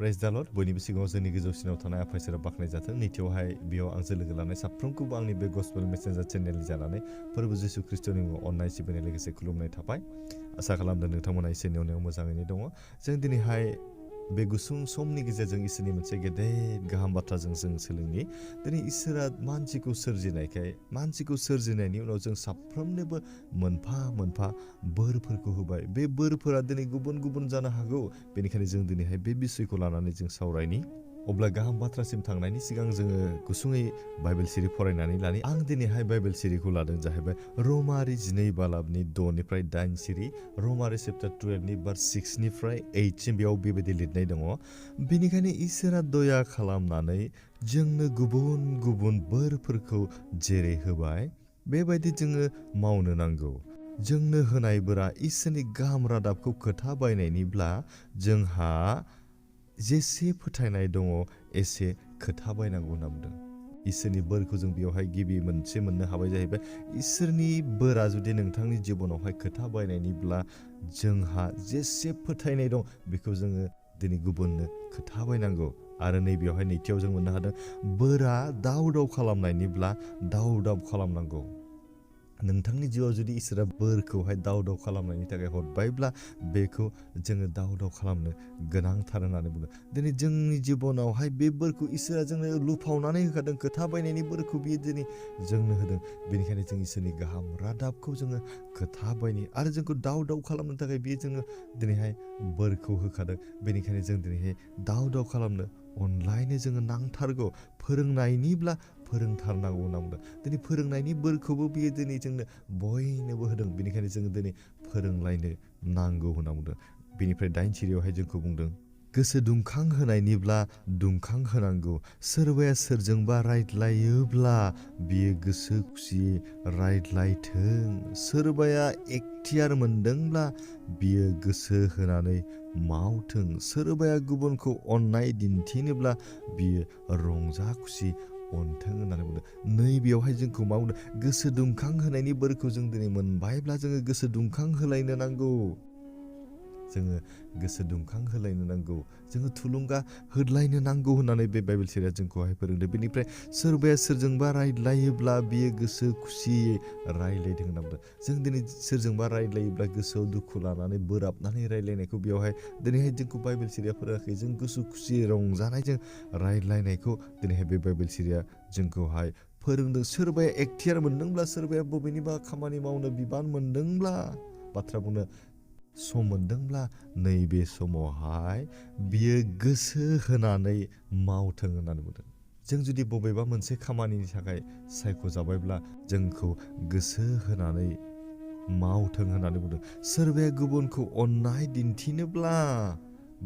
Praise the Lord. बयनिबो सिगाङाव जोंनि गोजौसिनाव थानाय आफा इसोरा बाख्नाय जाथों। नैथियावहाय बेयाव आंजों लोगो लानाय साफ्रोमखौबो आंनि बे गस्पेल मेसेन्जार चेनेलनि जानानै फोरबो जिसु ख्रिस्टनि मुङाव अननाय सिबिनाय लोगोसे खुलुमनाय थाबाय। आसा खालामदों नोंथांमोना इसोरनि अननायाव मोजाङैनो दङ। जों दिनैहाय बे गुसुं समनि गेजेरजों इसोरनि मोनसे गेदेर गाहाम बाथ्राजों जों सोलोंनि। दिनै इसोरा मानसिखौ सोरजिनायखाय मानसिखौ सोरजिनायनि उनाव जों साफ्रोमनोबो मोनफा मोनफा बोरफोरखौ होबाय। बे बोरफोरा दिनै गुबुन गुबुन जानो हागौ। बेनिखायनो जों दिनैहाय बे बिसयखौ लानानै जों सावरायनि। अब्ला गाहाम बाथ्रासिम थांनायनि सिगां जोङो गुसुङै बाइबेल सिरि फरायनानै लानि। आं दिनैहाय बाइबेल सिरिखौ लादों जाहैबाय रमारि 2 बालाबनि 6 निफ्राय 8 सिरि, रमारि चेप्टार 12 नि भार्स 6 निफ्राय 8 सिम बेयाव बेबायदि लिरनाय दङ। बेनिखायनो इसोरा दया खालामनानै जोंनो गुबुन गुबुन बोरफोरखौ जेरै होबाय बेबायदि जोङो मावनो नांगौ। जोंनो होनायफोरा इसोरनि गाहाम रादाबखौ खोथा बायनायनिब्ला जोंहा जेसे फोथायनाय दङ एसे खोथा बायनांगौ होनना बुंदों। इसोरनि बोरखौ जों बेयावहाय गिबि मोनसे मोननो हाबाय जाहैबाय इसोरनि बोरा जुदि नोंथांनि जिबनावहाय खोथा बायनायनिब्ला जोंहा जेसे फोथायनाय दं बेखौ जोङो दिनै गुबुननो खोथा बायनांगौ। आरो नैबेयावहाय नैथियाव जों मोननो हादों बोरा दाव दाव खालामनायनिब्ला दाव दाव खालामनांगौ। नोंथांनि जिउआव जुदि इसोरा बोरखौहाय दाव दाव खालामनायनि थाखाय हरबायब्ला बेखौ जोङो दाव दाव खालामनो गोनांथार होननानै बुङो। दिनै जोंनि जिबनावहाय बे बोरखौ इसोरा जोंनो लुफावनानै होखादों। खोथा बायनायनि बोरखौ बियो दिनै जोंनो होदों। बेनिखायनो जों इसोरनि गाहाम रादाबखौ जोङो खोथा बायनि आरो जोंखौ दाव दाव खालामनो थाखाय बियो जोङो दिनैहाय बोरखौ होखादों। बेनिखायनो जों दिनैहाय दाव दाव खालामनो अनलायनो जोङो नांथारगौ। फोरोंनायनिब्ला फोरोंथारनांगौ होनना बुंदों। दिनै फोरोंनायनि बोरखौबो बियो दिनै जोंनो बयनोबो होदों। बेनिखायनो जोङो दिनै फोरोंलायनो नांगौ होनना बुंदों। बेनिफ्राय 8 सिरियावहाय जोंखौ बुंदों गोसो दुंखां होनायनिब्ला दुंखां होनांगौ। सोरबाया सोरजोंबा रायज्लायोब्ला बियो गोसो खुसियै रायज्लायथों। सोरबाया एखथियार मोनदोंब्ला बियो गोसो होनानै मावथों। सोरबाया गुबुनखौ अननाय दिन्थिनोब्ला बियो रंजा खुसि अनथों होननानै बुंदों। नैबेयावहाय जोंखौ मा बुंदों गोसो दुंखां होनायनि बोरखौ जों दिनै मोनबायब्ला जोङो गोसो दुंखां होलायनो नांगौ। जोङो गोसो दुंखां होलायनो नांगौ। जोङो थुलुंगा होलायनो नांगौ होननानै बे बाइबेल सिरिया जोंखौहाय फोरोंदों। बेनिफ्राय सोरबाया सोरजोंबा रायज्लायोब्ला बियो गोसो खुसियै रायज्लायदों होनना बुंदों। जों दिनै सोरजोंबा रायज्लायोब्ला गोसोआव दुखु लानानै बोराबनानै रायज्लायनायखौ बेवहाय दिनैहाय जोंखौ बाइबेल सिरिया फोरोङाखै। जों गोसो खुसियै रंजानायजों रायज्लायनायखौ दिनैहाय बे बाइबेल सिरिया जोंखौहाय फोरोंदों। सोरबाया एखथियार मोनदोंब्ला सोरबाया बबेनिबा खामानि मावनो बिबान मोनदोंब्ला बाथ्रा बुंनो सम मोनदोंब्ला नैबे समावहाय बियो गोसो होनानै मावथों होननानै बुंदों। जों जुदि बबेबा मोनसे खामानिनि थाखाय सायख'जाबायब्ला जोंखौ गोसो होनानै मावथों होननानै बुंदों। सोरबाया गुबुनखौ अननाय दिन्थिनोब्ला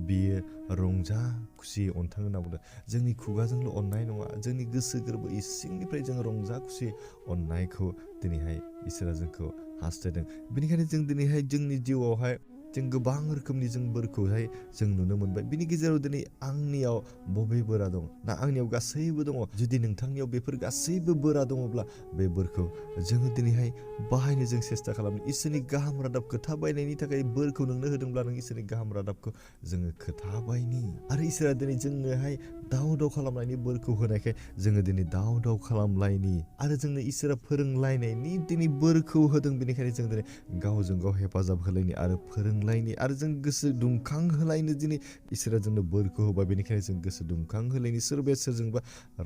बियो रंजा खुसि अनथों होनना बुंदों। जोंनि खुगाजोंल' अननाय नङा, जोंनि गोसो गोरबो इसिंनिफ्राय जों रंजा खुसि अननायखौ दिनैहाय इसोरा जोंखौ हास्थायदों। बेनिखायनो जों दिनैहाय जोंनि जिउआवहाय जों गोबां रोखोमनि जों बोरखौहाय जों नुनो मोनबाय। बिनि गेजेराव दिनै आंनियाव बबे बोरा दं ना आंनियाव गासैबो दङ। जुदि नोंथांनियाव बेफोर गासैबो बोरा दङब्ला बे बोरखौ जोङो दिनैहाय बाहायनो जों सेस्था खालामो। इसोरनि गाहाम रादाब खोथा बायनायनि थाखाय बोरखौ नोंनो होदोंब्ला नों इसोरनि गाहाम रादाबखौ जोङो खोथा बायनि। आरो इसोरा दिनै जोंनोहाय दाव दाव खालामनायनि बोरखौ होनायखाय जोङो दिनै दाव दाव खालामलायनि आरो जोंनो इसोरा फोरोंलायनायनि दिनै बोरखौ होदों। बेनिखायनो जों दिनै गावजों गाव हेफाजाब होलायनि आरो फोरोंलायनि आरो जों गोसो दुंखां होलायनो दिनै इसोरा जोंनो बोरखौ होबाय। बेनिखायनो जों गोसो दुंखां होलायनि। सोरबाया सोरजोंबा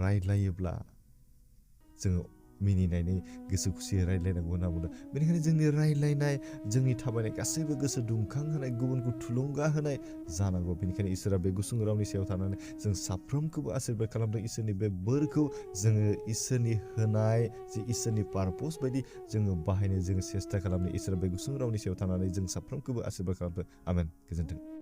रायज्लायोब्ला जोङो मिनिनानै गोसो खुसियै रायज्लायनांगौ होनना बुंदों। बेनिखायनो जोंनि रायज्लायनाय जोंनि थाबायनाय गासैबो गोसो दुंखां होनाय गुबुनखौ थुलुंगा होनाय जानांगौ। बेनिखायनो इसोरा बे गुसुं रावनि सायाव थानानै जों साफ्रोमखौबो आशीर्बाद खालामदों। इसोरनि बे बोरखौ जोङो इसोरनि होनाय जि इसोरनि पारपस बायदि जोङो बाहायनो जोङो सेस्था खालामनो इसोरा बे गुसुं रावनि सायाव थानानै जों साफ्रोमखौबो आशीर्बाद खालामदों। आमेन। गोजोन्थों।